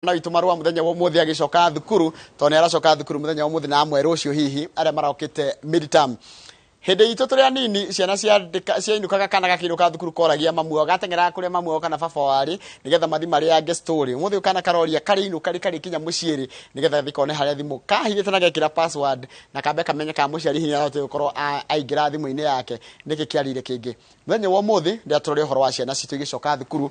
Na witũ marũa mũthenya wa ũmũthĩ agĩcoka thukuru, tondũ nĩ aracoka thukuru mũthenya wa ũmũthĩ na amwe rũciũ, hihi arĩa marokĩte midterm. Hĩndĩ itũ tũrĩ anini, ciana ciainũkaga kana gakĩinũka thukuru koragia mamu wao, gateng'eraga kũrĩa mamu wao kana baba warĩ nĩgetha mathi marĩange story. Ũmũthĩ kana karoria karĩinũka rĩ karĩkinya mũciĩ rĩ, nĩgetha gathi kone harĩa thimũ kahithĩte na gekĩra password, na kambe kamenye kana mũciari hihi nĩarahotire gũkorwo aingĩra thimũ-inĩ yake, nĩkĩ kĩarĩire kĩngĩ. Mũthenya wa ũmũthĩ ndĩratũrore ũhoro wa ciana citũ igĩcoka thukuru,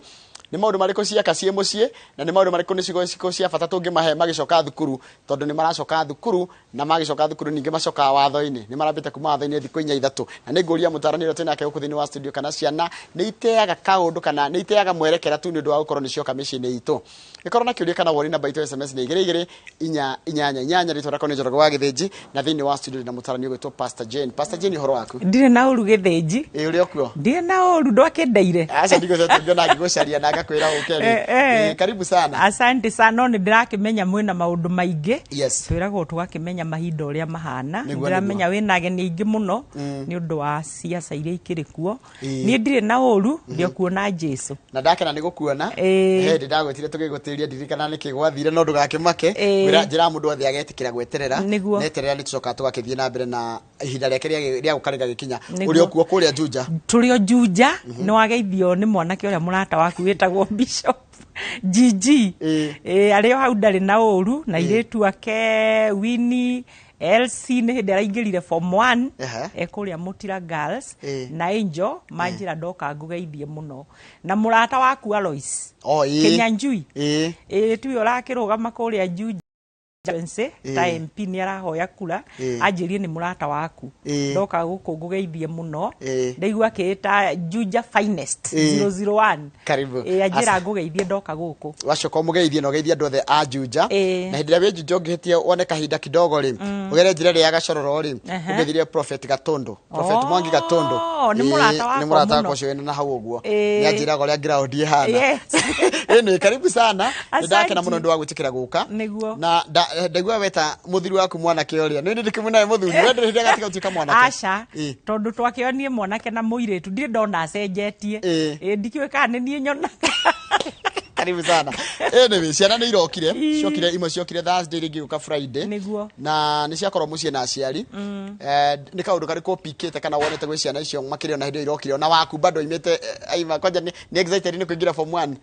nĩ maũndũ marĩkũ cieka ciĩ mũciĩ, na nĩ maũndũ marĩkũ, nĩ ciugo cikũ cia bata tũngĩmahe magĩcoka thukuru, tondũ nĩ maracoka thukuru, na magĩcoka thukuru ningĩ macokaga watho-inĩ, nĩ marambĩte kuma watho-inĩ thikũ inya ithatũ. Na nĩ ngũria mũtarani ũrĩa twĩ nake gũkũ thĩinĩ wa studio kana ciana nĩ iteaga kaũndũ kana nĩ iteaga mwerekera tu nĩ ũndũ wa gũkorwo nĩ cioka mĩciĩ-inĩ itũ. Ĩkorwo na kĩũria kana woni, namba itũ ya SMS nĩ 22488. Rĩtwa rĩakwa nĩ Njoroge wa Gĩthĩnji, na thĩinĩ wa studio ndĩna mũtarani ũgwĩtwo Pastor Jane. Pastor Jane, ũhoro waku? Ndirĩ na ũru, Gĩthĩnji. Ĩ, ũrĩ okuo? Ndirĩ na ũru, ndwakĩndeire. Aca, ndigũcoka ngĩona ngĩgũcaria na ngakwĩra ũke rĩ. Karibu sana. Asante sana, no nĩ ndĩrakĩmenya mwĩna maũndũ maingĩ. Yes. Twĩragwo tũgakĩmenya mahinda ũrĩa mahana. Nĩguo. Ndĩramenya wĩna ageni aingĩ mũno nĩ ũndũ wa ciaca iria ikĩrĩ kuo. Ĩĩ. Niĩ ndirĩ na ũru, ndĩokuona Jesu. Na ndakena nĩ gũkuona. Ĩĩ. Hĩndĩ ndagwĩtire tũgĩgũtĩria, ndirikana nĩkĩ gwathire, no ndũgakĩmake. Ĩĩ. Ngwĩra njĩra mũndũ othe agetĩkĩra gweterera. Nĩguo. Neterera nĩ tũcokaga tũgakĩthiĩ na mbere na ihinda rĩake rĩa gũka rĩgagĩkinya. Nĩguo. Ũrĩ okuo kũrĩa Juja? Tũrĩ o Juja. Nĩ wageithio nĩ mwanake ũrĩa mũrata waku wĩtagwo Bishop GG. Ĩĩ. Ĩĩ, arĩ o hau, ndarĩ na ũru, na irĩtu ake Winnie, Elsie nĩ hĩndĩ araingĩrire form 1 ekũrĩa Mũtira Girls, na Angel manjĩra ndoka ngũgeithie mũno, na mũrata waku Alois O, ĩĩ. Kinyanjui. Ĩĩ. Ĩĩ, tuwe ũrakĩrũgama kũrĩa Juja constituency ta MP, nĩ arahoya kura. Ĩĩ. Anjĩrie nĩ mũrata waku. Ĩĩ. Ndoka gũkũ ngũgeithie mũno. Ĩĩ. Ndaigua akĩĩta Juja Finest Ĩĩ. 001. Karibu. Ĩĩ, anjĩra ngũgeithie ndoka gũkũ. Wacoka ũmũgeithie na ũgeithie andũ othe a Juja. Ĩĩ. Na hĩndĩ ĩrĩa wĩ Juja, ũngĩhĩtia wone kahinda kidogo rĩ, ũgere njĩra ĩrĩa ya Gacororo rĩ, ũgeithirie Prophet Gatundu, Prophet Mwangi Gatundu. Nĩ Ĩĩ, mũrata wakwa nĩ mũrata mũno. wakwa ũcio wĩna na hau ũguo. Ĩĩ. Nĩ anjĩraga ũrĩa ground ĩhana. Yes. Anyway, karibu sana, nĩ ndakena Asante. mũno nĩ ũndũ wa gwĩtĩkĩra gũka. Nĩguo. Na ndaigua weta mũthuri waku mwanake ũrĩa nĩ ndĩkĩmwĩ nawe mũthuri, we ndũrĩ hĩndĩ agatiga gũtuĩka mwanake. Aca. Ĩĩ. Tondũ twakĩonie mwanake na mũirĩtu, ndirĩ ndona acenjetie. Ĩĩ. Ĩĩ, ndikĩũĩ kana nĩ niĩ nyonaga. Karibu sana. Anyway, ciana nĩ irokire. Ii. Ciokire imwe, ciokire Thursday, rĩngĩ gũka Friday. Nĩguo. Na nĩ ciakorwo mũciĩ na aciari. Nĩ kaũndũ karĩkũ ũpikĩte kana wonete gwĩ ciana icio makĩria ona hĩndĩ ĩyo irokire, ona waku bado imĩte aima kwanja nĩ excited nĩ kũingĩra form 1?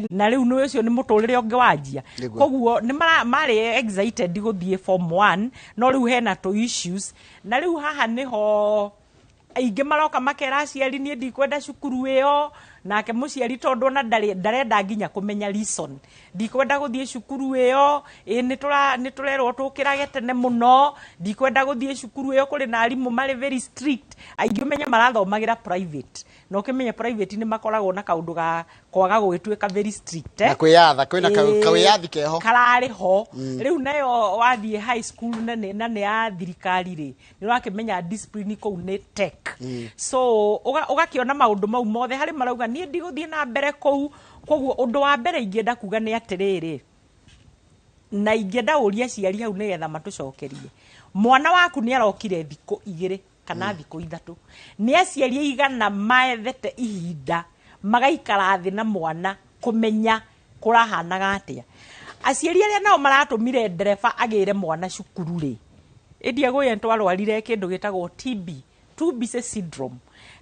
Na rĩu nĩ ũcio nĩ mũtũrĩre ũngĩ wanjia. Nĩguo. Koguo nĩ marĩ excited gũthiĩ form 1, no rĩu hena tũ issues, na rĩu haha nĩho aingĩ maroka makera aciari, "Niĩ ndikwenda cukuru ĩyo." Nake mũciari, tondũ ona ndarenda nginya kũmenya reason, "Ndikwenda gũthiĩ cukuru ĩyo, ĩ nĩ tũrerwo tũkĩrage tene mũno, ndikwenda gũthiĩ cukuru ĩyo, kũrĩ na arimũ marĩ very strict." Aingĩ ũmenye marathomagĩra private, na ũkĩmenye private nĩ makoragwo na kaũndũ ga kwaga gũgĩtuĩka very strict, eh? Na kwĩyatha kwĩna Ĩĩ, kawĩyathi keho. Kararĩ ho. Rĩu nayo wathiĩ high school na nĩ ya thirikari rĩ, nĩ ũrakĩmenya discipline kũu nĩ tech, so ũgakĩona maũndũ mau mothe harĩ marauga, "Niĩ ndigũthiĩ na mbere kũu." Koguo ũndũ wa mbere ingĩenda kuga nĩ atĩrĩrĩ, na ingĩenda ũrie aciari hau nĩgetha matũcokerie, mwana waku nĩ arokire thikũ 2 kana thikũ 3, nĩ aciari aigana maethete ihinda magaikara thĩ na mwana kũmenya kũrahanaga atĩa? Aciari arĩa nao maratũmire ndereba agĩre mwana cukuru rĩ, ĩndĩ agũye twarwarire kĩndũ gĩtagwo TB, too busy syndrome,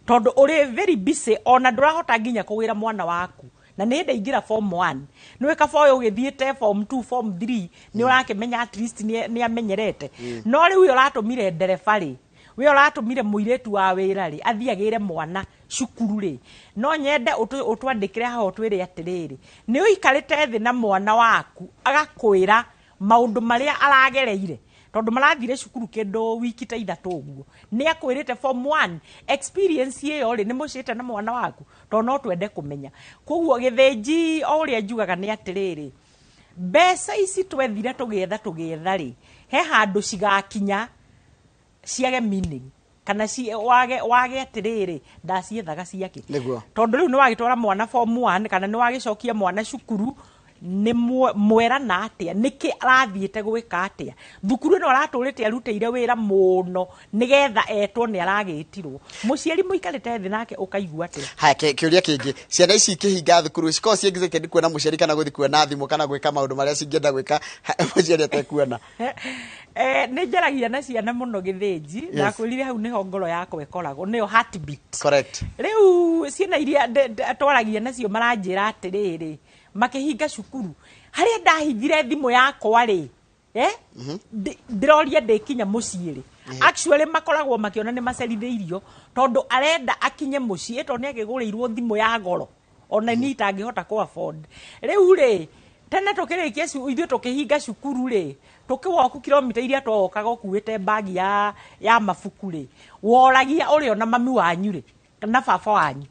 tondũ ũrĩ very busy ona ndũrahota nginya kũgĩra mwana waku, na nĩ hĩndĩ aingĩra form 1. Nĩ kaba ũyũ ũgĩthiĩte form 2, form 3, nĩ ũrakĩmenya at least nĩ amenyerete. No rĩu ũyũ ũratũmire ndereba rĩ, we ũratũmire mũirĩtu wa wĩra rĩ, athiĩ agĩre mwana cukuru rĩ, no nyende ũtwandĩkĩre haha ũtwĩre atĩrĩrĩ, nĩ ũikarĩte thĩ na mwana waku agakwĩra maũndũ marĩa aragereire, tondũ marathire cukuru kĩndũ wiki ta 3 ũguo, nĩ akwĩrĩte form 1 experience ĩyo rĩ, nĩ mũcĩte na mwana waku? Tondũ no twende kũmenya. Koguo Gĩthĩnji, o ũrĩa njugaga nĩ atĩrĩrĩ, mbeca ici twethire tũgĩetha rĩ, he handũ cigakinya ciage meaning, kana wage atĩrĩrĩ, ndaciethaga ciake. Nĩguo. Tondũ rĩu nĩ wagĩtwara mwana form 1 kana nĩ wagĩcokia mwana cukuru. Nĩ mwerana atĩa? Nĩkĩ arathiĩte gwĩka atĩa thukuru ĩno aratũrĩte arutĩire wĩra mũno nĩgetha etwo nĩ aragĩtirwo? Mũciari mũikarĩte thĩ nake ũkaigua atĩa? Haya, kĩũria kĩngĩ, ciana ici ikĩhinga thukuru cikoragwo ci excited kuona mũciari kana gũthiĩ kuona thimũ kana gwĩka maũndũ marĩa cingĩenda gwĩka mũciari atekuona? Nĩ njaragia na ciana mũno, Gĩthĩnji. Ndakwĩrire hau nĩho ngoro yakwa ĩkoragwo, nĩyo heartbeat. Rĩu ciana iria twaragia nacio maranjĩra atĩrĩrĩ, makĩhinga cukuru, harĩa ndahithire thimũ yakwa rĩ, ndĩroria ndĩkinya mũciĩ rĩ. Actually makoragwo makĩona nĩ macerithĩirio, tondũ arenda akinye mũciĩ, tondũ nĩ akĩgũrĩirwo thimũ ya goro ona niĩ itangĩhota kũ afford. Rĩu rĩ, tene tũkĩrĩkia ithuĩ tũkĩhinga cukuru rĩ, tũkĩwoku kilomita iria twawokaga ũkuĩte mbagi ya mabuku rĩ, woragia ũrĩ ona mami wanyu rĩ na baba wanyu.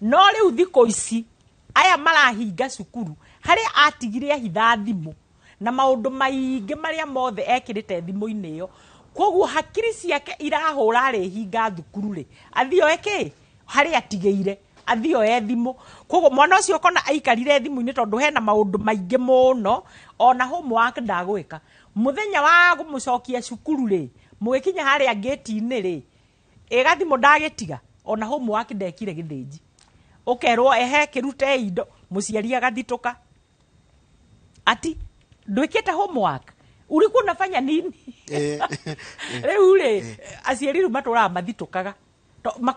No rĩu thikũ ici aya marahinga cukuru, harĩa atigire ahitha thimũ na maũndũ maingĩ marĩa mothe ekĩrĩte thimũ-inĩ ĩyo, koguo hakiri ciake irahũra arĩhinga thukuru rĩ, athiĩ oe kĩ harĩa atigĩire, athiĩ oe thimũ. Koguo mwana ũcio ũkona aikarire thimũ-inĩ tondũ hena maũndũ maingĩ mũno, ona homework ndagwĩka. Mũthenya wa kũmũcokia cukuru rĩ, mũgĩkinya harĩa ngĩti-inĩ rĩ, ĩga thimũ ndagĩtiga, ona homework ndekire. Gĩthĩnji, ũkerwo ehe, kĩrute indo, mũciari agathitũka ati ndwĩkĩte homework, ulikuwa unafanya nini? Rĩu rĩ, aciari rĩu matũraga mathitũkaga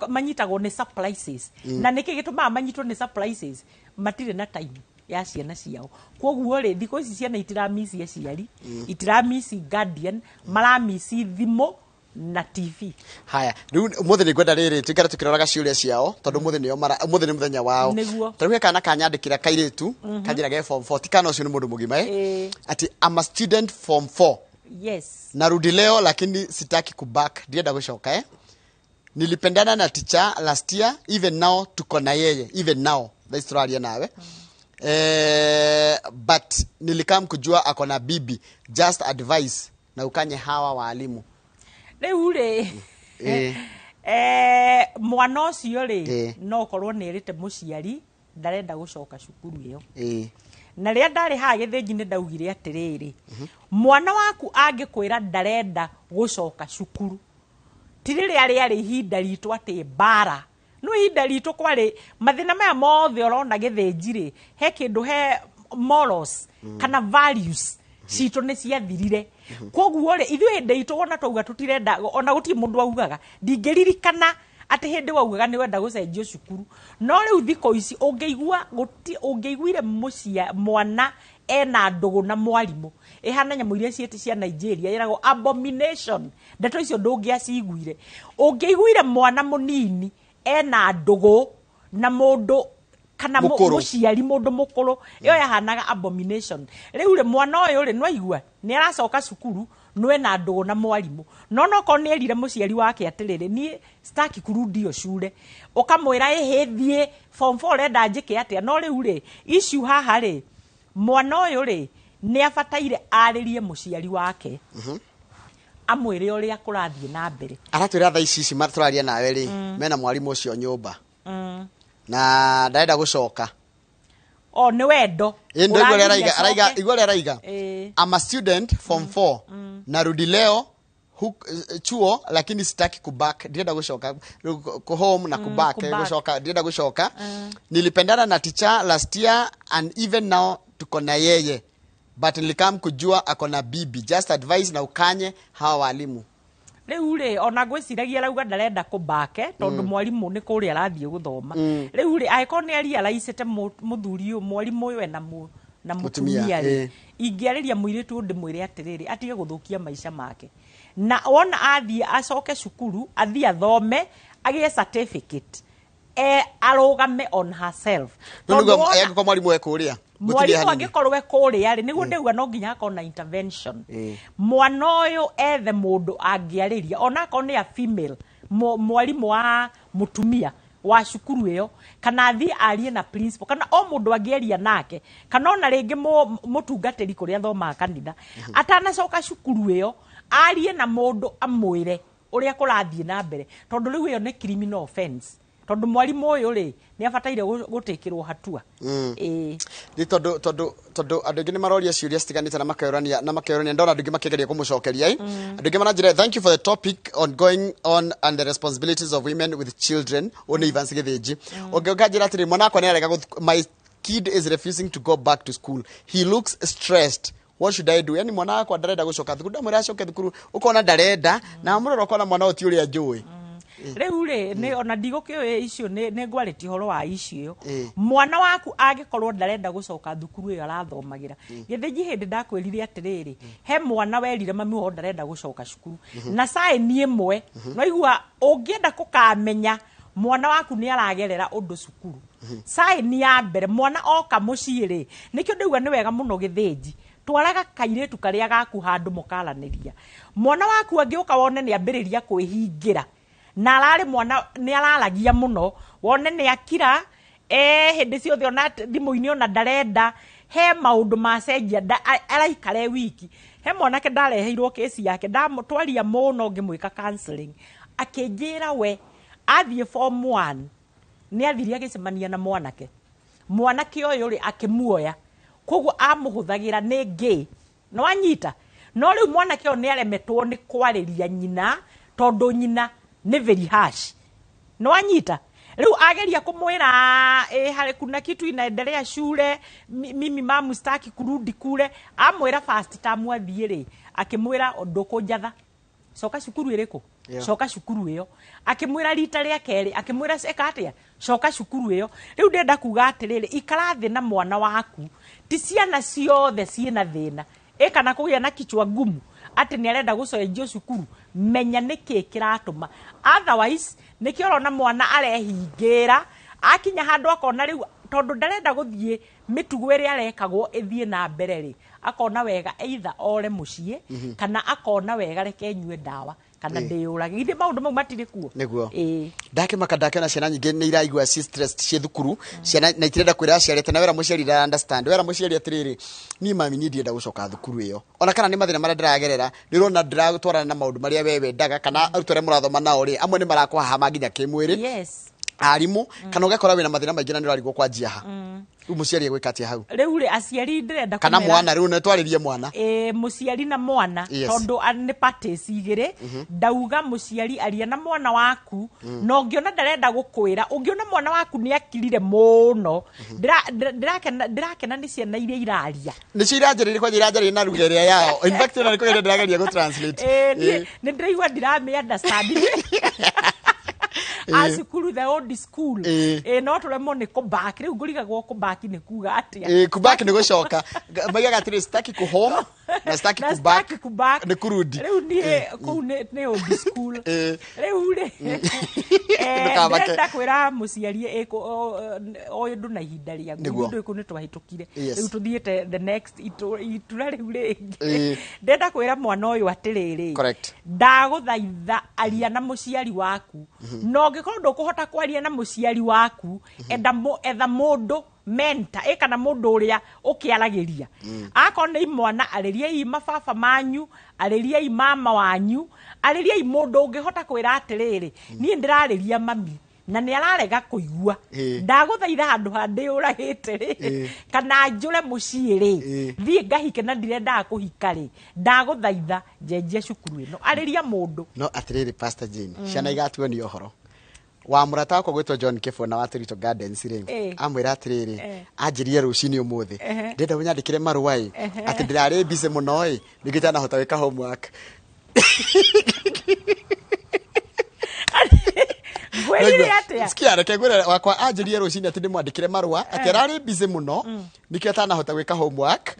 manyitagwo nĩ surprises. Na nĩkĩ gĩtũmaga manyitwo nĩ surprises? Matirĩ na time ya ciana ciao. Koguo rĩ, thikũ ici ciana itiramisi aciari, itiramisi guardian, maramisi thimũ na TV. Haya, rĩu ũmũthĩ nĩ ngwenda rĩrĩ tũikare tũkĩroraga ciũria ciao, tondũ ũmũthĩ nĩo mara ũmũthĩ nĩ mũthenya wao. Ta rĩu he kana kanyandĩkĩra kairĩtu, kanjĩra ge form 4, ti kana ũcio nĩ mũndũ mũgima, eh? Ati, "I'm a student form 4. Narudi leo lakini sitaki kuback, ndienda gũcoka, eh? Nilipendana na teacher last year, even now tuko na yeye, even now thaa ici tũraria nawe, but nilikam kujua ako na bibi. Just advice na ukanye hawa waalimu." Rĩu rĩ, mwana ũcio rĩ, no ũkorwo nĩ ĩrĩte mũciari ndarenda gũcoka cukuru ĩyo. Na rĩrĩa ndarĩ haha Gĩthĩnji nĩ ndaugire atĩrĩrĩ, mwana waku angĩkwĩra ndarenda gũcoka cukuru, ti rĩrĩa rĩarĩ ihinda ritũ atĩ mbara no ihinda ritũ kwarĩ mathĩna maya mothe ũrona Gĩthĩnji rĩ, he kĩndũ he morals kana values citũ nĩ ciathirire. Koguo rĩ, ithuĩ hĩndĩ itũ ona twauga tũtirenda, ona gũtirĩ mũndũ augaga, ndingĩririkana atĩ hĩndĩ waugaga nĩ wenda gũcenjio cukuru. No rĩu thikũ ici ũngĩigua ũngĩiguire mũcia mwana ena ndũgũ na mwarimũ, ĩhana nyamũ iria ciĩti cia Nigeria ĩragwo abomination. Ndeto icio ndũngĩaciguire. Ũngĩiguire mwana mũnini ena ndũgũ na mũndũ kana Mũkũrũ. Mũciari mũndũ mũkũrũ, ĩyo yahanaga abomination. Rĩu rĩ, mwana ũyũ rĩ, nĩwaigua nĩ aracoka cukuru no ena ndũgũ na mwarimũ, no nokorwo nĩ erire mũciari wake atĩrĩrĩ, niĩ sitaki kurudio shule, ũkamwĩra ĩhĩ thiĩ form 4, ũrenda njĩke atĩa? No rĩu rĩ, issue haha rĩ, mwana ũyũ rĩ, nĩ abataire arĩrie mũciari wake, amwĩre ũrĩa kũrathiĩ na mbere. Aratwĩra thaa ici ici tũraria nawe rĩ, mena mwarimũ ũcio nyũmba na ndarenda gũcoka. O nĩ wendo. Ĩ, ndio igua ũrĩa Ũragiria araiga, araiga acoke. Igua ũrĩa araiga. "I'm a student form 4, narudi leo chuo lakini sitaki kuback, ndirenda gucoka rĩu ku home na kuback, kuback. Gucoka, ndirenda gucoka. Nilipendana na teacher last year and even now tuko na yeye, but nilikam kujua ako na bibi. Just advice na ukanye hawa walimu." Rĩu rĩ, ona ngwĩciragia arauga ndarenda kũbake tondũ mwarimũ nĩ kũrĩa arathiĩ gũthoma. Rĩu rĩ, angĩkorwo nĩ arealize mũthuri ũyũ, mwarimũ ũyũ ena na Mũtumia, mũtumia rĩ, ingĩarĩria mũirĩtu ũyũ ndĩmwĩre atĩrĩrĩ, atige gũthũkia maica make, na wona athiĩ acoke cukuru, athiĩ athome, agĩe certificate, arũgame on herself. Rĩu Tondũ nĩguo wona angĩkorwo mwarimũ e kũrĩa gũtirĩ mwarimũ hanini. angĩkorwo e kũrĩa rĩ, nĩguo ndauga no nginya hakorwo na intervention. Mwana ũyũ ethe mũndũ angĩarĩria, onakorwo nĩ a female mwarimũ wa mũtumia wa cukuru ĩyo, kana athiĩ arie na principal, kana o mũndũ angĩaria nake, kana ona rĩngĩ mũtungatĩri kũrĩa athomaga kanitha. Atanacoka cukuru ĩyo, arie na mũndũ amwĩre ũrĩa kũrathiĩ na mbere, tondũ rĩu ĩyo nĩ criminal offense. Tondũ mwarimũ ũyũ rĩ, nĩ abataire gũtĩkĩrwo hatua. Ĩĩ. Nĩ tondũ andũ aingĩ nĩ maroria ciũria citiganĩte na makeũrania ndona andũ aingĩ makĩgeria kũmũcokeria ĩ. Andũ aingĩ maranjĩra, "Thank you for the topic on going on and the responsibilities of women with children." Ũyũ nĩ Evans Gĩthĩnji. Ũngĩ ũkanjĩra atĩrĩ, mwana wakwa nĩ arega my kid is refusing to go back to school, he looks stressed, what should I do?" Yani mwana wakwa ndarenda gũcoka thukuru, ndamwĩra acoke thukuru ũkona ndarenda, na mũrora ũkona mwana ũyũ ti ũrĩa njũĩ. Rĩu rĩ, nĩ ona ndigũkĩũĩ icio, nĩ ngwarĩtie ũhoro wa icio. Ĩĩ. Mwana waku angĩkorwo ndarenda gũcoka thukuru ĩyo arathomagĩra, Gĩthĩnji, hĩndĩ ndakwĩrire atĩrĩrĩ, he mwana werire mami wao ndarenda gũcoka cukuru na saĩni ĩmwe noigua. Ũngĩenda kũkamenya mwana waku nĩ aragerera ũndũ cukuru, saĩni ya mbere mwana oka mũciĩ rĩ, nĩkĩo ndauga nĩ wega mũno, Gĩthĩnji, twaraga kairĩtu karĩa gaku handũ mũkaranĩria. Mwana waku angĩũka wone nĩ ambĩrĩria kwĩhingĩra, na ararĩ mwana nĩ araragia mũno, wone nĩ akira hĩndĩ ciothe, ona thimũ-inĩ ona ndarenda, he maũndũ macenjia, araikara e wiki. He mwanake ndareheirwo kesi yake, ndamũtwaria mũno ngĩmwĩka counseling, akĩnjĩra we athiĩ form 1 nĩ athire agĩcemania na mwanake. Mwanake ũyũ rĩ, akĩmuoya, koguo amũhũthagĩra nĩ gay, nĩwanyita? No rĩu mwanake ũyũ nĩ aremetwo nĩ kwarĩria nyina tondũ nyina nĩ very harsh, nĩwanyita? Rĩu ageria kũmwĩra ĩ harĩ kuna kitu inaendelea shule, mimi mamu sitaki kurudi kule. Amwĩra first term athiĩ rĩ, akĩmwĩra ndũkũnjatha, coka cukuru ĩrĩkũ? Coka cukuru ĩyo. Akĩmwĩra rita rĩa kerĩ, akĩmwĩra eka atĩa, coka cukuru ĩyo. Rĩu ndĩrenda kuga atĩrĩrĩ, ikara thĩ na mwana waku. Ti ciana ciothe ciĩna thĩna ĩ kana kũgĩa na kichwa ngumu atĩ nĩ arenda gũcenjio cukuru. Menya nĩkĩ kĩratũma, otherwise nĩkĩo ũrona mwana arehingĩra, akinya handũ akona rĩu tondũ ndarenda gũthiĩ mĩtugo ĩrĩa arekagwo ĩthiĩ na mbere rĩ, akona wega either ore mũciĩ kana akona wega reke nyue ndawa kana ndĩyũrage. Githĩ maũndũ mau matirĩ kuo? Nĩguo. Ĩĩ. Ndakĩmaka ndakĩona ciana nyingĩ nĩ iraigua ci stressed ciĩ thukuru, ciana na itirenda kwĩra aciari atĩ, na wera mũciari ndara understand, wera mũciari atĩrĩrĩ, niĩ mami niĩ ndirenda gũcoka thukuru ĩyo, ona kana nĩ mathĩna marĩa ndĩragerera, nĩ ũrona ndĩratwarana na maũndũ marĩa we wendaga, kana arutwo arĩa mũrathoma nao rĩ, amwe nĩ marakũhahama nginya kĩmwĩrĩ, arimũ, kana ũgakora wĩna mathĩna maingĩ na nĩ ũrarigwo kwanjia ha. Rĩu mũciari egwĩka atĩa hau? Rĩu rĩ, aciari ndĩrenda kana kũmera- mwana, rĩu nĩ twarĩrie mwana. Ĩ, mũciari na mwana. Tondũ nĩ parties igĩrĩ. Ndauga mũciari aria na mwana waku, na ũngĩona ndarenda gũkwĩra, ũngĩona mwana waku nĩ akirire mũno, ndĩrakena nĩ ciana iria iraria. Nĩcio iranjarĩria, kwanja iranjarĩria na lugha ĩrĩa yao. In fact, ona nĩ kũgeria ndĩrageria gũ translate. Ĩ, niĩ nĩ ndĩraigua ndiramĩ understand a cukuru, the old school. Ĩ, no tũremwo nĩ kũback. Rĩu ngũrigagwo kũback nĩ kuga atĩa. Ĩ, kubak nĩ gũcoka. Maigaga atĩrĩ, sitaki ku home na sitaki Na kubak. sitaki kubak. Nĩ kurudi. Rĩu niĩ kũu nĩ old school. Rĩu rĩ, Ndũkamake. ndĩrenda kwĩra mũciari ũyũ ndũ na ihinda rĩaku. Nĩguo. Ndũ kũ nĩ twahĩtũkire. Rĩu tũthiĩte the next itura rĩu rĩngĩ. Ndĩrenda kwĩra mwana ũyũ atĩrĩrĩ, ndagũthaitha aria na mũciari waku, na ũngĩkorwo ndũkũhota kwaria na mũciari waku, enda etha mũndũ mentor ĩ kana mũndũ ũrĩa ũkĩaragĩria. Akorwo nĩ imwana, arĩriai mababa manyu, arĩriai mama wanyu, arĩriai mũndũ ũngĩhota kwĩra atĩrĩrĩ, niĩ ndĩrarĩria mami na nĩ ararega kũigua. Ndagũthaitha handũ ha ndĩũragĩte rĩ, kana njũre mũciĩ rĩ, thiĩ ngahike na ndirendaga kũhika rĩ, ndagũthaitha njenjia cukuru ĩno. Arĩria mũndũ. No atĩrĩrĩ, Pastor Jane, ciana igatuo nĩ ũhoro wa mũrata wakwa gwĩtwo John Kĩbona wa Tũritũ Gardens rĩ, amwĩra atĩrĩrĩ, anjĩrire rũcinĩ ũmũthĩ, ndĩrenda ũnyandĩkĩre marũa ĩ, atĩ ndĩrarĩ busy mũno ĩ, ningĩ itanahota gwĩka homework. Ngwĩrire atĩa? Sikia, reke ngwĩre, wakwa anjĩrire rũcinĩ atĩ ndĩmwandĩkĩre marũa atĩ ararĩ busy mũno nĩkĩo atanahota gwĩka homework,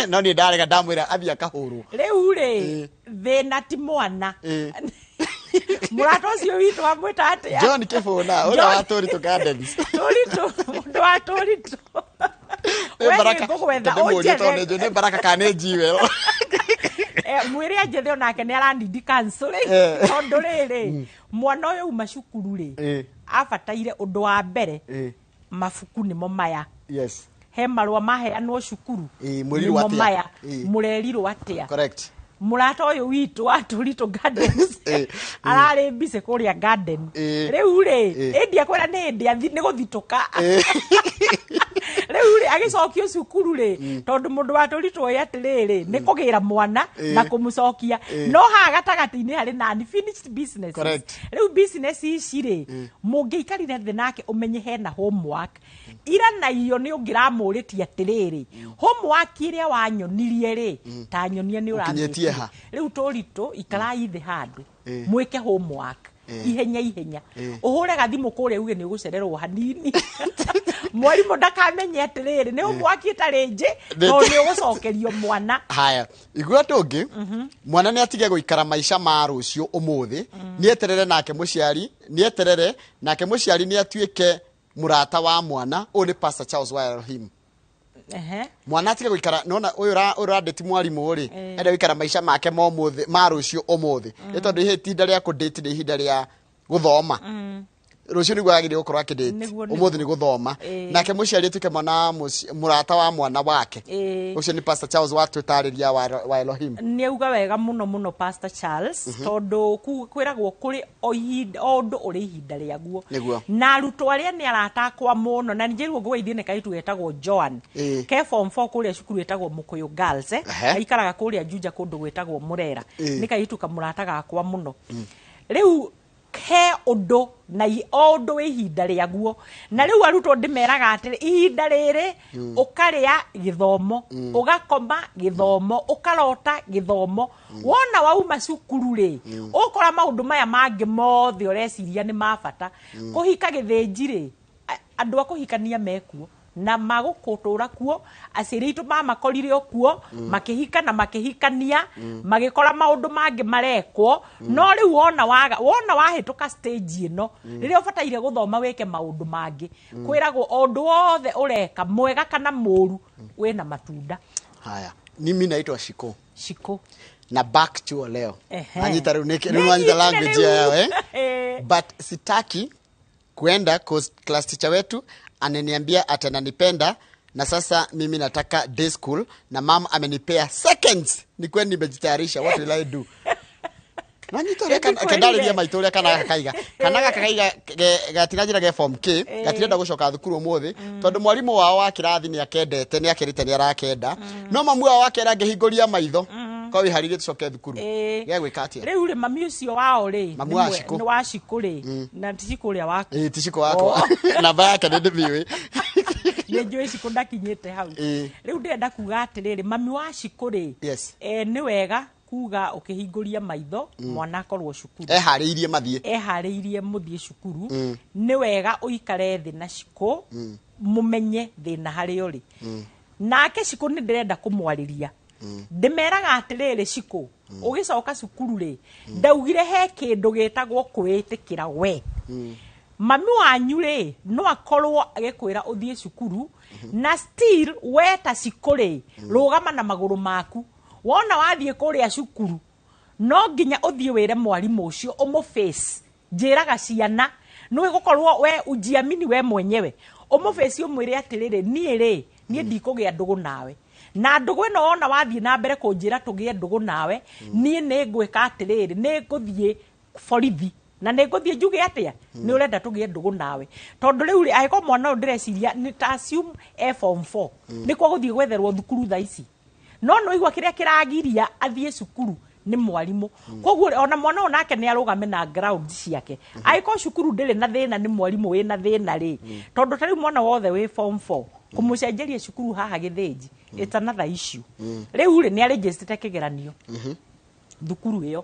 no niĩ ndarega, ndamwĩra athiĩ akahũrwo. Rĩu rĩ, thĩna ti mwana. Mũrata ũcio witũ wamwĩta atĩa? John Kĩbũna ũrĩa wa Tũritũ Gardens. Tũritũ, mũndũ wa Tũritũ. Nĩ We Baraka. nĩngũgwetha Ndĩmũrie tondũ ũnjethe. nĩ njũĩ nĩ Baraka kana nĩ njiwe. Mwĩre anjethe, onake nĩ aranindi counseling. Tondũ rĩrĩ, mwana ũyũ uma cukuru rĩ, abataire ũndũ wa mbere, mabuku nĩmo maya, he marũa maheanwo cukuru, Ĩ, mwĩrirwo nĩmo atĩa? maya, mũrerirwo atĩa? Mũrata ũyũ witũ wa Tũritũ Gardens ararĩ busy kũrĩa garden. Rĩu rĩ, ĩndi akwĩra nĩ hĩndĩ nĩ gũthitũka. Rĩu rĩ, agĩcokio cukuru rĩ, tondũ mũndũ wa Tũritũ oĩ atĩrĩrĩ, nĩ kũgĩra mwana na kũmũcokia, no haha gatagatĩ-inĩ harĩ na unfinished businesses. Rĩu business ici rĩ, mũngĩikarire thĩ nake ũmenye hena homework ira na irio, nĩ ũngĩramũrĩtie atĩrĩrĩ, homework ĩrĩa wanyonirie rĩ, ta nyonia nĩ Ũkinyĩtie ũramĩkire. Ha? Rĩu Tũritũ, ikarai thĩ handũ mwĩke homework ihenya ihenya, ũhũre gathimũ kũrĩa uge nĩ ũgũcererwo hanini, mwarimũ ndakamenye atĩrĩrĩ nĩ homework ĩtarĩ njĩ, tondũ nĩ ũgũcokerio mwana. Haya, igua ndũngĩ, mwana nĩ atige gũikara maica ma rũciũ ũmũthĩ, nĩ eterere nake mũciari, nĩ eterere nake mũciari nĩ atuĩke mũrata wa mwana. Ũyũ nĩ Pastor Charles wa Elohim. Mwana atige gũikara nona ũyũ ũyũ ũrandĩti mwarimũ rĩ, enda gũikara maica make ma ũmũthĩ, ma rũciũ ũmũthĩ, nĩ tondũ ihe itinda rĩa kũdate nĩ ihinda rĩa gũthoma. Rũciũ nĩguo agĩrĩire gũkorwo akĩdate. Ũmũthĩ nĩ gũthoma. Nake mũciari atuĩke mwana wa mũrata wa mwana wake. Ũcio nĩ Pastor Charles watũtarĩria wa Elohim. Nĩ auga wega mũno mũno Pastor Charles, tondũ kwĩragwo kũrĩ o ihinda, o ũndũ ũrĩ ihinda rĩaguo. Na arutwo arĩa nĩ arata akwa mũno, na njĩrwo ngũgeithie nĩ kairĩtu getagwo Joan, ke form 4 kũrĩa cukuru ĩtagwo Mũkũyũ Girls, eh. Aikaraga kũrĩa Juja kũndũ gwĩtagwo Mũrera. Nĩ kairĩtu kamũrata gakwa mũno. Rĩu he ũndũ na o ũndũ wĩ ihinda rĩaguo, na rĩu arutwo ndĩmeraga atĩrĩ, ihinda rĩrĩ ũkarĩa gĩthomo, ũgakoma gĩthomo, ũkarota gĩthomo. Wona wauma cukuru rĩ, ũkora maũndũ maya mangĩ mothe ũreciria nĩ ma bata. Kũhika gĩthĩnji rĩ, andũ a kũhikania mekuo na magũkũtũra kuo, aciari aitũ mamakorire o kuo makĩhika na makĩhikania, magĩkora maũndũ mangĩ marekwo. No rĩu wona waga, wona wahĩtũka stage ĩno, rĩrĩa ũbataire gũthoma wĩke maũndũ mangĩ, kwĩragwo o ũndũ wothe ũreka mwega kana mũru wĩna matunda. Haya, mimi naitwa Shiko. Shiko. Na back chuo leo. Nanyita rĩu rĩu nanyita language rĩu. Yao, eh? But sitaki kuenda 'cause class teacher wetu ananiambia ati ananipenda, na sasa mimi nataka day school na mama amenipea seconds nikuwe nimejitayarisha. What will I do? Nanyita ũrĩa Nĩngũkwĩrire. kendarĩria maitũ ũrĩa kana gakaiga, kana gakaiga gatinanjĩra ge form K, gatirenda gũcoka thukuru ũmũthĩ tondũ mwarimũ wao wa kĩrathi nĩ akendete, nĩ akĩrĩte nĩ arakenda, no mamu wao wakera angĩhingũria maitho ko wĩharĩrie tũcoke thukuru. Gegwĩka atĩa? Rĩu rĩ, mami ũcio wao rĩ, Mamu wa Shiko. Nĩ wa Shiko rĩ, na ti Shiko ũrĩa waku. Ĩĩ, ti Shiko wakwa, namba yake nĩ ndĩmĩũĩ. Nĩ njũĩ Shiko ndakinyĩte hau. Rĩu ndĩrenda kuga atĩrĩrĩ, mami wa Shiko rĩ, nĩ wega kuga ũkĩhingũria maitho mwana akorwo cukuru. Eharĩirie mathiĩ. Eharĩirie mũthiĩ cukuru. Nĩ wega ũikare thĩ na Shiko, mũmenye thĩna harĩa ũrĩ. Nake Shiko nĩ ndĩrenda kũmwarĩria, ndĩmeraga atĩrĩrĩ, Shiko, ũgĩcoka cukuru rĩ, ndaugire he kĩndũ gĩtagwo kwĩĩtĩkĩra we. Mami wanyu rĩ, no akorwo agĩkwĩra ũthiĩ cukuru, na still we ta Shiko rĩ, rũgama na magũrũ maku. Wona wathiĩ kũrĩa cukuru, no nginya ũthiĩ wĩre mwarimũ ũcio ũmũface. Njĩraga ciana nĩ gũkorwo we ujiamini we mwenyewe, ũmũface ũmwĩre atĩrĩrĩ, niĩ rĩ, niĩ ndikũgĩa ndũgũ nawe, na ndũgũ ĩno wona wathiĩ na mbere kũnjĩra tũgĩe ndũgũ nawe, niĩ nĩ ngwĩka atĩrĩrĩ, nĩ ngũthiĩ borithi na nĩ ngũthiĩ njuge atĩa nĩ ũrenda tũgĩe ndũgũ nawe. Tondũ rĩu rĩ, angĩkorwo mwana ũyũ ndĩreciria nĩ ta assume e form 4, nĩkuo gũthiĩ gwetherwo thukuru thaa ici, no nĩ waigua kĩrĩa kĩragiria athiĩ cukuru nĩ mwarimũ. Koguo rĩ, ona mwana ũyũ nake nĩ arũgame na ground ciake. Angĩkorwo cukuru ndĩrĩ na thĩna, nĩ mwarimũ wĩna thĩna rĩ, tondũ ta rĩu mwana wothe wĩ form 4 kũmũcenjeria cukuru haha gĩthĩnji, it's another issue. Rĩu rĩ, nĩ arĩnjĩcĩte kĩgeranio thukuru ĩyo,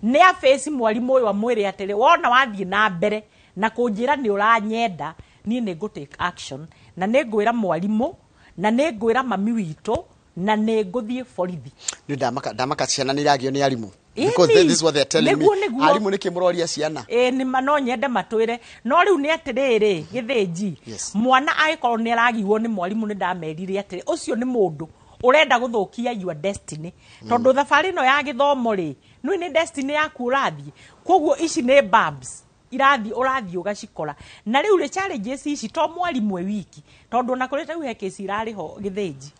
nĩ abaci mwarimũ ũyũ amwĩre atĩrĩ, wona wathiĩ na mbere na kũnjĩra nĩ ũranyenda, niĩ nĩ ngũ take action, na nĩ ngwĩra mwarimũ, na nĩ ngwĩra mami witũ, na nĩ ngũthiĩ borithi. Nĩ ndamaka, ndamaka ciana nĩ iragio nĩ arimũ. Ĩni. Because this is what they're telling me. Nĩguo, nĩguo. Arimũ nĩkĩ mũroria ciana? Ĩ nĩ ma, no nyende matwĩre, no rĩu nĩ atĩrĩrĩ, gĩthĩnji, mwana angĩkorwo nĩ aragirwo nĩ mwarimũ, nĩ ndamerire atĩrĩ, ũcio nĩ mũndũ ũrenda gũthũkia your destiny, tondũ thabarĩ ĩno ya gĩthomo rĩ, nĩ nĩ destiny yaku ũrathiĩ. Koguo ici nĩ bumps irathiĩ ũrathiĩ ũgacikora. Na rĩu rĩ, challenges ici to mwarimũ e wiki, tondũ ona kũrĩ ta rĩu he kesi irarĩ ho gĩthĩnji,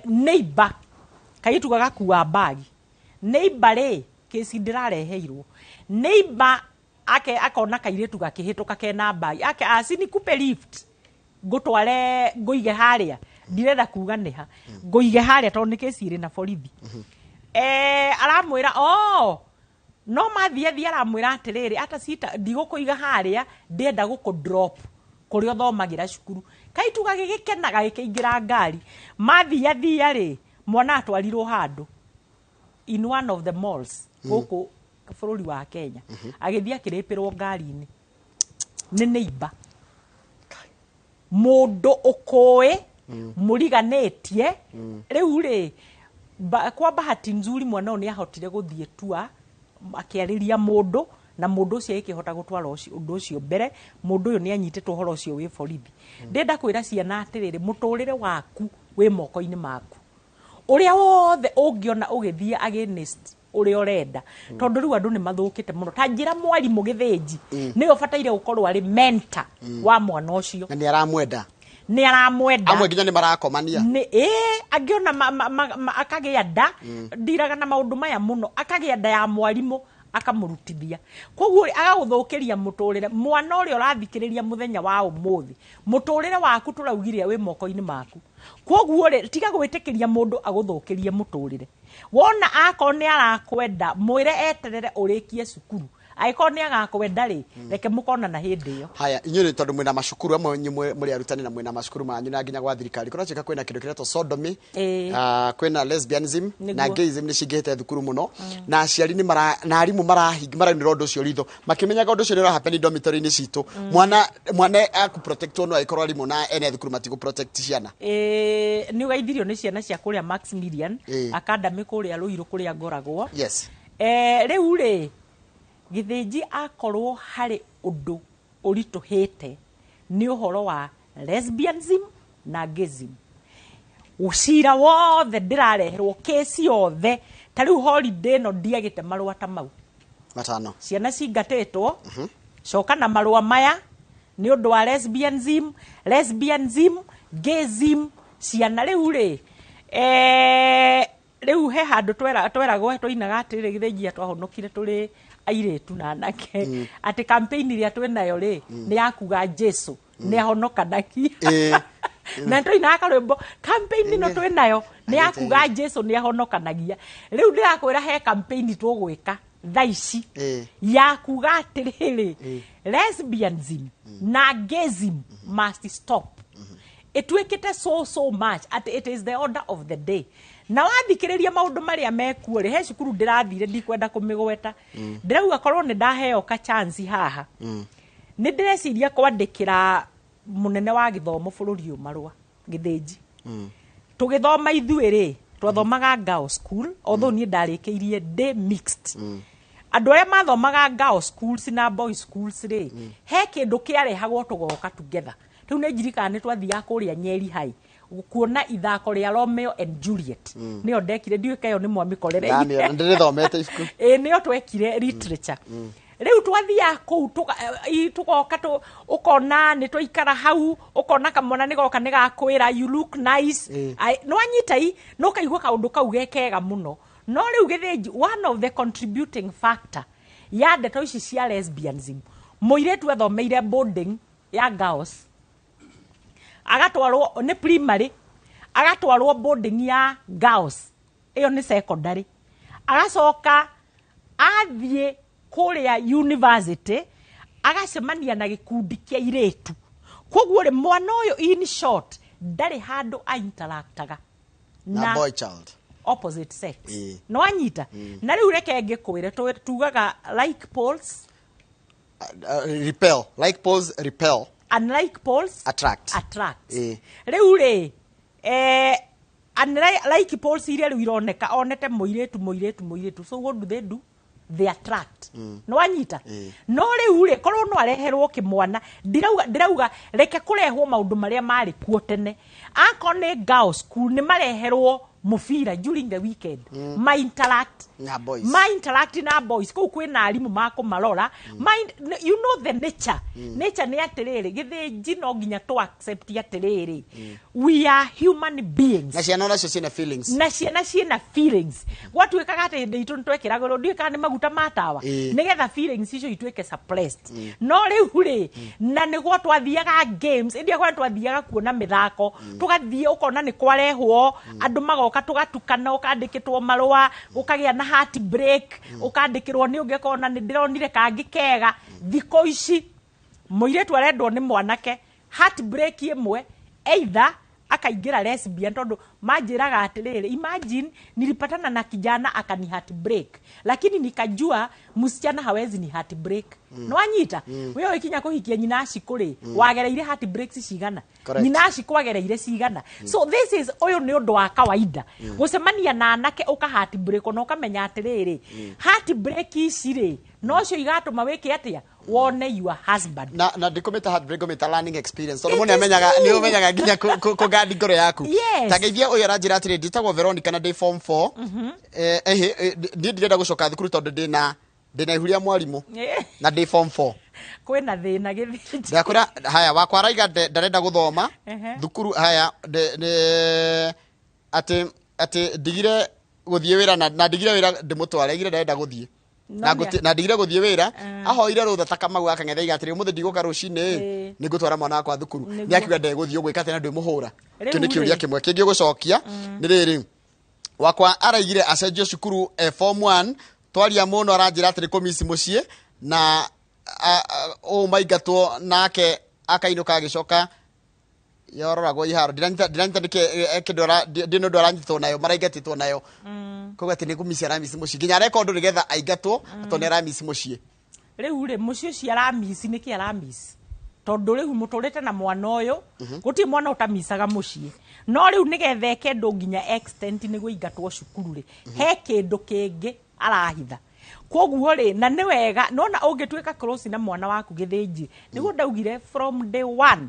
neighbor Kairĩtu gagakua mbagi. Neighbor rĩ, kĩci ndĩrareheirwo, neighbor ake akona kairĩtu gakĩhĩtũka kena mbagi ake, acinikupe lift ngũtware ngũige harĩa, ndirenda kuga nĩha, ngũige harĩa tondũ nĩ kĩci ĩrĩ na borithi. Aramwĩra oh no mathiĩ thiĩ, aramwĩra atĩrĩrĩ, ata cita ndigũkũiga harĩa, ndĩrenda gũkũ drop kũrĩa ũthomagĩra cukuru. Kaitu gagĩgĩkena gagĩkĩingĩra ngari, mathia thia rĩ, mwana atwarirwo handũ in one of the malls gũkũ bũrũri wa Kenya, agĩthiĩ akĩrĩpĩrwo ngari-inĩ nĩ neighbor, mũndũ ũkũĩ mũriganĩtie. Rĩu rĩ, kwa bahati nzuri mwana ũyũ nĩ ahotire gũthiĩ tua akĩarĩria mũndũ, na mũndũ ũcio agĩkĩhota gũtwara ũndũ ũcio mbere. Mũndũ ũyũ nĩ anyitĩtwo, ũhoro ũcio wĩ borithi. Ndĩrenda kwĩra ciana atĩrĩrĩ, mũtũrĩre waku wĩ moko-inĩ maku, ũrĩa wothe ũngĩona ũgĩthiĩ against ũrĩa ũrenda, tondũ rĩu andũ nĩ mathũkĩte mũno. Ta njĩra, mwarimũ gĩthĩnji nĩwe ũbataire gũkorwo arĩ mentor wa mwana ũcio. Na nĩ aramwenda. Nĩ aramwenda. Amwe nginya nĩ marakomania. Nĩ ĩ angĩona akagĩa nda, ndiraga na maũndũ maya mũno, akagĩa nda ya mwarimũ akamũrutithia, koguo agagũthũkĩria mũtũrĩre. Mwana ũrĩa ũrathikĩrĩria mũthenya wa ũmũthĩ, mũtũrĩre waku tũraugire wĩ moko-inĩ maku. Koguo rĩ, tiga gwĩtĩkĩria mũndũ agũthũkĩrie mũtũrĩre. Wona akorwo nĩ arakwenda, mwĩre eterere ũrĩkie cukuru. Angĩkorwo nĩ agakwenda rĩ, reke mũkonana hĩndĩ ĩyo. Haya, inyuĩ nĩ tondũ mwĩna macukuru amwe, inyuĩ mũrĩ arutani na mwĩna macukuru manyu na nginya gwa thirikari kũratuĩka kwĩna kĩndũ kĩretwo sodomy, kwĩna lesbianism na gayism, nĩ cingĩhĩte thukuru mũno, na aciari nĩ mara na arimũ marainĩra ũndũ ũcio ritho, makĩmenyaga ũndũ ũcio nĩ ũrahappen dormitory-inĩ citũ. Mwana akũprotectwo, no angĩkorwo arimũ na ene thukuru matigũ protect ciana. Ĩĩ, nĩ ũgeithirio nĩ ciana cia kũrĩa Maximilian Academy kũrĩa Rũirũ kũrĩa ngoragwo. Rĩu rĩ, gĩthĩnji, akorwo harĩ ũndũ ũritũhĩte nĩ ũhoro wa lesbianism na gayism. Cira wothe ndĩrareherwo, kesi yothe, ta rĩu holiday ĩno ndiagĩte marũa ta mau 5. Ciana cingatĩtwo, coka na marũa maya nĩ ũndũ wa lesbianism, gayism. Ciana rĩu rĩ, rĩu he handũ tweragwo twainaga atĩrĩrĩ, gĩthĩnjia twahonokire tũrĩ airĩtu na anake, atĩ campaign ĩrĩa twĩnayo rĩ nĩ ya kuga Jesu nĩ ahonokanagia. Na twainaga karwĩmbo, campaign ĩno twĩnayo nĩ ya kuga Jesu nĩ ahonokanagia. Rĩu ndĩrakwĩra he campaign tũgwĩka thaa ici ya kuga atĩrĩrĩ, lesbianism na gayism must stop. Ĩtuĩkĩte so so much atĩ it is the order of the day. Na wathikĩrĩria maũndũ marĩa mekuo rĩ, he cukuru ndĩrathire, ndikwenda kũmĩgweta, ndĩrauga korwo nĩ ndaheo ka chance haha, nĩ ndĩreciria kwandĩkĩra mũnene wa gĩthomo bũrũri ũyũ marũa. Gĩthĩnji, tũgĩthoma ithuĩ rĩ, twathomaga girls school, although niĩ ndarĩkĩirie ndĩ mixed. Andũ arĩa mathomaga girls schools na boys schools rĩ, he kĩndũ kĩarehagwo tũgoka together. Rĩu nĩ njirikana nĩ twathiaga kũrĩa Nyeri High kuona ithako rĩa Romeo and Juliet, nĩyo ndekire, ndiũĩ kayo nĩ mwamĩkorereire. Ndamĩona, ndĩrĩthomete ibuku. Ĩ, nĩyo twekire literature. Rĩu twathiaga kũu tũgoka ũkona nĩ twaikara hau, ũkona kamwana nĩ goka nĩ gakwĩra, "You look nice." Nĩ wanyita i no kaigua kaũndũ kau ge kega mũno. No rĩu gĩthĩnji, one of the contributing factor ya ndeto ici cia lesbianism, mũirĩtu athomeire boarding ya girls, agatwarwo nĩ primary, agatwarwo boarding ya girls, ĩyo nĩ secondary, agacoka athiĩ kũrĩa university agacemania na gĩkundi kĩa irĩtu. Koguo rĩ, mwana ũyũ in short ndarĩ handũ ainteractaga na boy child, opposite sex. No anyita na rĩu reke ngĩkwĩre, tugaga like poles repel, like poles repel. Unlike poles attract. Attract. Rĩu rĩ, unlike like poles iria rĩu ironeka onete mũirĩtu, mũirĩtu, mũirĩtu, so what do they do? They attract. No wanyita? No rĩu rĩ, korwo no areherwo kĩmwana, ndirauga reke kũrehwo maũndũ marĩa marĩ kuo tene. Akorwo nĩ girls school nĩ mareherwo. Mũbira during the weekend, ma interact Na boys. Ma interact na boys kũu kwĩna arimũ makũmarora. Mind you know the nature, nature nĩ atĩrĩrĩ, Gĩthĩnji, no nginya tũ accept atĩrĩrĩ, we are human beings. Na ciana onacio ciĩna feelings. Na ciana ciĩna feelings. Gwatuĩkaga atĩ hĩndĩ itũ nĩtwekĩragwo, ndiũĩ kana nĩ maguta ma tawa, nĩgetha feelings icio ituĩke suppressed. No rĩu rĩ, na nĩguo twathiaga games, ĩndĩ akwa twathiaga kuona mĩthako, tũgathiĩ ũkona nĩ kwarehwo andũ magoka, tũgatukana, ũkandĩkĩtwo marũa, ũkagĩa na heart break, ũkandĩkĩrwo nĩ ũngĩ ũkona nĩ ndĩronire kangĩ kega. Thikũ ici mũirĩtu arendwo nĩ mwanake, heart break ĩmwe, either akaingĩra lesbian, tondũ manjĩraga atĩrĩrĩ, "Imagine nilipatana na kijana akani heart break, lakini nikajua msichana hawezi ni heart break." Mm. Nĩwanyita? We ũgĩkinya kũhikia nyina Acikũ rĩ, wagereire heart breaks cigana? Correct. Nyina Acikũ agereire cigana? So this is, ũyũ nĩ ũndũ wa kawaida gũcemania na anake ũka heart break, ona ũkamenya atĩrĩrĩ, heart break ici rĩ, nocio igatũma wĩke atĩa, wone your husband. Na ndikũmĩta heartbreak, ngũmĩta learning experience, tondũ It mũndũ is nĩamenyaga true. nĩ ũmenyaga nginya kũgandi ngoro yaku. Yes. Ta ngeithia ũyũ aranjĩra atĩrĩ, ndĩtagwo Veronica na ndĩ form 4. Ehe, niĩ ndirenda gũcoka thukuru tondũ ndĩna ihu rĩa mwarimũ na ndĩ form 4. Kwĩna thĩna, Gĩthĩnji. Ndakwĩra haya, wakwa araiga ndarenda gũthoma thukuru. Haya, atĩ ndigire gũthiĩ wĩra na ndigire wĩra ndĩmũtware, aigire ndarenda gũthiĩ No na na ndigire gũthiĩ wĩra, ahoire rũtha ta Kamau gakang'etha iga atĩrĩ, ũmũthĩ ndigũka rũcinĩ, nĩ ngũtwara mwana wakwa thukuru. Nĩ akiuga ndegũthiĩ, ũgwĩka atĩa na ndwĩmũhũra? Rĩu Kĩu nĩ kĩũria rĩ. kĩmwe kĩngĩ ũgũcokia. Nĩ rĩrĩ, wakwa araigire acenjio cukuru e form 1, twaria mũno aranjĩra atĩrĩ kũmici mũciĩ na ũũ maingatwo nake akainũka agĩcoka yororagwo iharo. Ndiranyita nĩkĩ kĩndũ ndĩ nĩ ũndũ aranyitwo nayo, maraingatĩtwo nayo, koguo atĩ nĩ kũmici aramisi mũciĩ, nginya areka ũndũ nĩgetha aingatwo tondũ nĩ aramisi mũciĩ. Rĩu rĩ, mũciĩ ũcio aramisi nĩkĩ aramisi? Tondũ rĩu mũtũrĩte na mwana ũyũ, gũtirĩ mwana ũtamicaga mũciĩ. No rĩu nĩgetha eke ndũ nginya extent nĩguo ingatwo cukuru rĩ, he kĩndũ kĩngĩ arahitha. Koguo rĩ, na nĩ wega nona ũngĩtuĩka close na mwana waku, Gĩthĩnji, nĩguo ndaugire from day one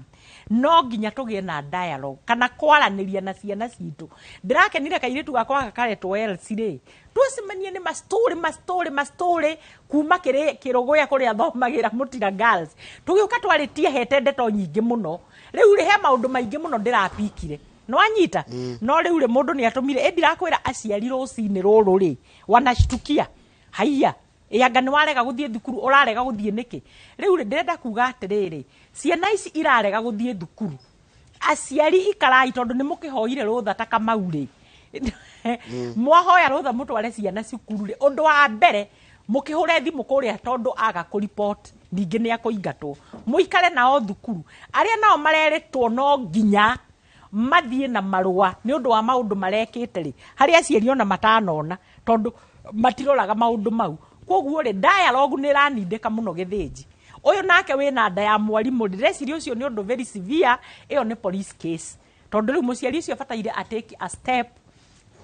no nginya tũgĩe na dialogue kana kwaranĩria na ciana citũ. Ndĩrakenire kairĩtu gakwa gaka karetwo Elsie rĩ, twacemania nĩ mastori mastori mastori kuma kĩrĩ kĩrũgũya kũrĩa thomagĩra Mũtira Girls, tũgĩũka twarĩtie hete ndeto nyingĩ mũno. Rĩu rĩ, he maũndũ maingĩ mũno ndĩrapikire, nĩwanyita? No rĩu rĩ, mũndũ nĩ atũmire ĩ, ndirakwĩra aciari rũcinĩ rũrũ rĩ wanashtukia, haiya, ĩ anga nĩ warega gũthiĩ thukuru, ũrarega gũthiĩ nĩkĩ? Rĩu rĩ, ndĩrenda kuga atĩrĩrĩ, ciana ici irarega gũthiĩ thukuru, aciari ikarai, tondũ nĩ mũkĩhoire rũtha ta Kamau rĩ, mwahoya rũtha mũtware ciana cukuru rĩ, ũndũ wa mbere mũkĩhũre thimũ kũrĩa, tondũ aga kũripot ningĩ nĩ akũingatwo. Mũikare nao thukuru. Arĩa nao marerĩtwo no nginya mathiĩ na marũa nĩ ũndũ wa maũndũ marekĩte rĩ, harĩ aciari ona matanona, tondũ matiroraga maũndũ mau. Koguo rĩ, dialogue nĩ ĩranindĩka mũno. Gĩthĩnji, ũyũ nake wĩna nda ya mwarimũ, ndĩreciria ũcio nĩ ũndũ very severe. Ĩyo nĩ police case, tondũ rĩu mũciari ũcio abataire atake a step,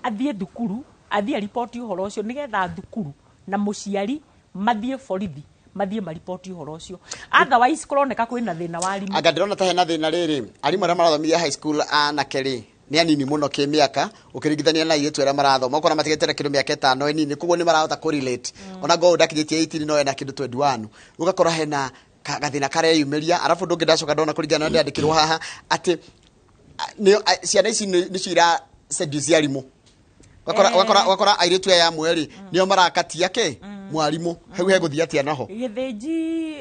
athiĩ thukuru, athiĩ aripoti ũhoro ũcio, nĩgetha thukuru na mũciari mathiĩ borithi, mathiĩ maripoti ũhoro ũcio. Otherwise kũroneka kwĩna thĩna wa arimũ. Anga ndĩrona ta hena thĩna rĩrĩ, arimũ arĩa marathomithia high school anake rĩ nĩ anini mũno kĩmĩaka ũkĩringithania na airĩtu arĩa marathoma, ũkona matigĩte na kĩndũ mĩaka 5 ĩnini, koguo nĩ marahota kũrelate ona ngorwo ndakinyĩtie 18 no ena kĩndũ 21, ũgakora hena gathĩna kareyumĩria. Arabu ũndũ ũngĩ ndacoka ndona kũringana na ndĩandĩkĩrwo haha atĩ ciana ici nĩcio ira seduce arimũ. Ũgakora ũgakora airĩtu aya amwe rĩ nĩo marakatia kĩ mwarimũ hau, hegũthiĩ atĩa naho? Gĩthĩnji,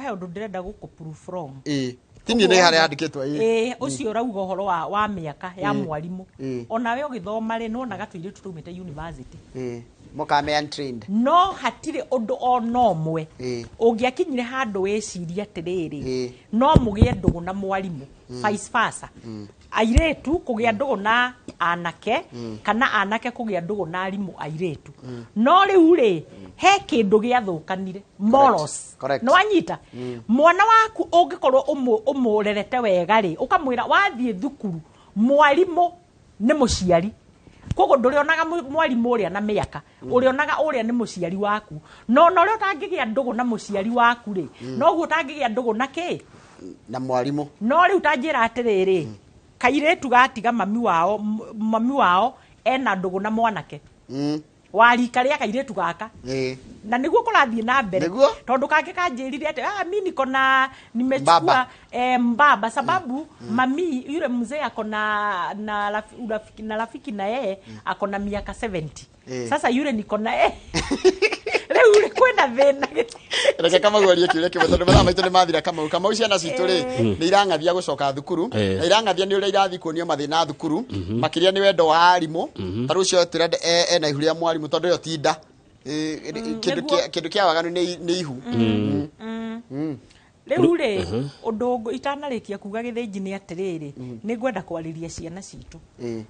he ũndũ ndĩrenda gũkũ proof wrong. Ĩĩ, ti niĩ, nĩ harĩa handĩkĩtwo, ĩĩ. Ĩĩ, ũcio ũrauga ũhoro wa mĩaka ya mwarimũ, onawe ũgĩthoma rĩ, nĩwonaga tũirĩtu tũumĩte university. Ĩĩ, mokaga me untrained. No hatirĩ ũndũ ona ũmwe ũngĩakinyire handũ wĩcirie atĩrĩrĩ, no mũgĩe ndũgũ na mwarimũ, vice versa, airĩtu kũgĩa ndũgũ na anake kana anake kũgĩa ndũgũ na arimũ airĩtu. No rĩu rĩ, he kĩndũ gĩathũkanire, morals. Nĩwanyita? Mwana waku ũngĩkorwo ũmũrerete wega rĩ, ũkamwĩra wathiĩ thukuru mwarimũ nĩ mũciari, koguo ndũrĩonaga mwarimũ ũrĩa na mĩaka, ũrĩonaga ũrĩa nĩ mũciari waku. No na ũrĩa ũtangĩgĩa ndũgũ na mũciari waku rĩ, noguo ũtangĩgĩa ndũgũ na kĩ? Na mwarimũ. No rĩu ta njĩra atĩrĩrĩ, kairĩtu gatiga mami wao, mami wao Ena ndũgũ na mwanake wa rika rĩa kairĩtu gaka, na nĩguo kũrathiĩ na mbere. Nĩguo? Tondũ kangĩ kanjĩrire atĩ, ah, mi niko na nimechukua Mbaba. Mbaba sababu mami yule mzee ako na urafiki, na rafiki na yeye ako na miaka 70. Sasa yule niko na yeye rĩu rĩ kwĩna thĩna. Reke Kamau arie kĩũria kĩmwe tondũ mathaa maitũ nĩ mathira. Kamau, Kamau, ciana citũ rĩ, nĩ irang'athia gũcoka thukuru, na irang'athia nĩ ũrĩa irathiĩ kuonio mathĩna thukuru, makĩria nĩ wendo wa arimũ. Ta rĩu ũcio tũrenda ena ihu rĩa mwarimũ tondũ ĩyo ti nda. Kĩndũ kĩndũ kĩa waganu nĩ ihu. Rĩu rĩ, ũndũ itanarĩkia kuga gĩthĩnji nĩ atĩrĩrĩ, nĩ ngwenda kwarĩria ciana citũ.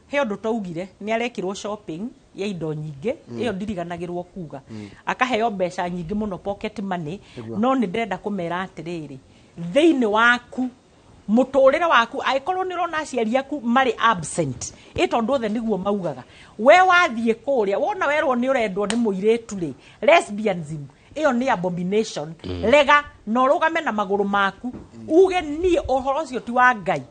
He ũndũ twaugire nĩ arekirwo shopping ya indo nyingĩ, ĩyo ndiriganagĩrwo kuga, akaheo mbeca nyingĩ mũno, pocket money. No nĩ ndĩrenda kũmera atĩrĩrĩ, thĩinĩ waku mũtũrĩre waku, angĩkorwo nĩ ũrona aciari aku marĩ absent, ĩ tondũ othe nĩguo maugaga, we wathiĩ kũrĩa wona werwo nĩ ũrendwo nĩ mũirĩtu rĩ, lesbianism ĩyo nĩ abomination. Rega na ũrũgame na magũrũ maku, uge niĩ ũhoro ũcio ti wa Ngai.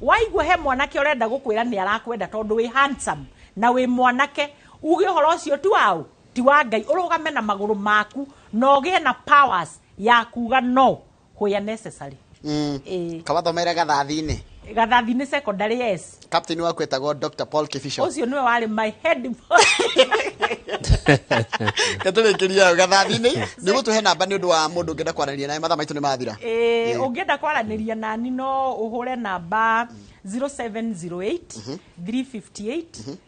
Waigua he mwanake ũrenda gũkwĩra nĩ arakwenda tondũ wĩ handsome na wĩ mwanake, uge ũhoro ũcio ti waũ, ti wa Ngai. Ũrũgame na magũrũ maku na ũgĩe na powers ya kuga no where necessary. Ĩĩ. Kawathomere Gathathi-inĩ. Gathathi-inĩ Secondary, yes. Captain waku etagwo Dr Paul Kibicho. Ũcio nĩwe warĩ my head boy. Tũrĩkĩria hau Gathathi-inĩ. Nĩ ũgũtũhe namba nĩ ũndũ wa mũndũ ũngĩenda kwaranĩria nawe? Mathaa maitũ nĩ mathira. Ĩĩ, ũngĩenda kwaranĩria nani no ũhũre namba 0708 358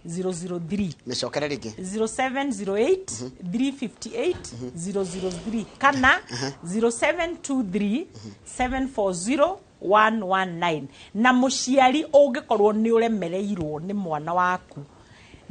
003. Mĩcokere rĩngĩ. 0708 358 003 kana 0723 740 119. Na mũciari ũngĩkorwo nĩ ũremereirwo nĩ mwana waku,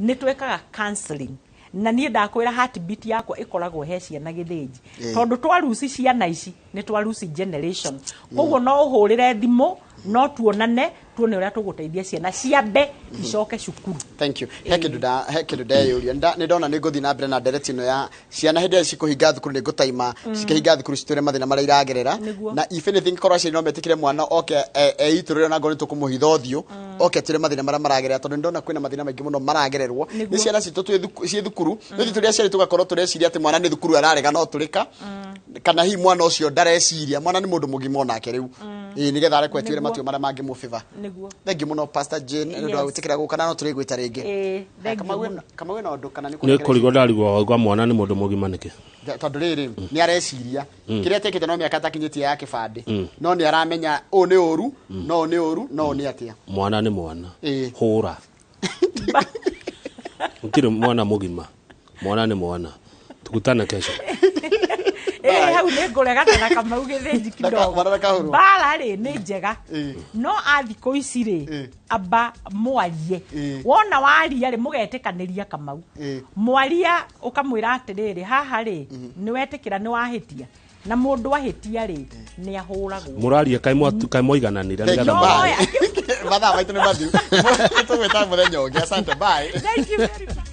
nĩ twĩkaga counseling, na niĩ ndakwĩra heartbeat yakwa ĩkoragwo he ciana gĩthĩnji, tondũ twaruci ciana ici nĩ twaruci generation. Koguo no ũhũrĩre thimũ, no tuonane, tuone ũrĩa tũgũteithia ciana ciambe icoke cukuru. Thank you. He kĩndũ ndeyũria. Nĩ ndona nĩ ngũthiĩ na mbere na ndereti ĩno ya ciana hĩndĩ ĩrĩa cikũhinga thukuru. Nĩ ngũtaima cikĩhinga thukuru citwĩre mathĩna marĩa iragerera. Na if anything, korwo aciari no metĩkĩre mwana oke eitũrĩre, ona ngorwo nĩ tũkũmũhitha ũthiũ, oke atwĩre mathĩna marĩa maragerera, tondũ nĩ ndona kwĩna mathĩna maingĩ mũno maragererwo nĩ ciana citũ ciĩ thukuru. Nĩ tũrĩ aciari tũgakorwo tũreciria atĩ mwana nĩ thukuru ararega no tũrĩka, kana hihi mwana ũcio ndareciria. Mwana nĩ mũndũ mũgima onake rĩu. Ĩĩ, nĩgetha arekwo etwĩre matua marĩa mangĩmũbĩba. Thank you mũno, Pastor Jane, nĩ ũndũ wa gwĩtĩkĩra gũka, na no tũrĩgwĩta rĩngĩ. Ĩĩ, thank you Kamau mũno. Kamau ĩna ũndũ kana nĩ Nĩ kũrekereria? kũrigwo ndarigwo wauga mwana nĩ mũndũ mũgima nĩkĩ. Tondũ rĩrĩ nĩ areciria kĩrĩa atekĩte no mĩaka atakinyĩtie ya kĩbandĩ, no nĩ aramenya ũũ nĩ ũru, no ũũ nĩ ũru, no ũũ nĩ atĩa. Mwana nĩ mwana. Hũra gũtirĩ mwana mũgima, mwana nĩ mwana. Tukutane kesho. Ĩĩ, hau nĩ ngũregana na Kamau gĩthĩnji kidogo. Mwana ndakahũrwo. Mbara rĩ nĩ njega, no a thikũ ici rĩ, amba mwarie. Wona waria rĩ, mũgetĩkanĩria, Kamau. Mwaria ũkamwĩra atĩrĩrĩ, haha rĩ nĩ wetĩkĩra nĩ wahĩtia, na mũndũ ahĩtia rĩ nĩ ahũragwo. Mũraria kaĩ mwoigananire Thank you, nĩgetha bye. Mathaa maitũ nĩ mathiru, tũgwĩta mũthenya ũngĩ. Asante, bye. Thank you very much.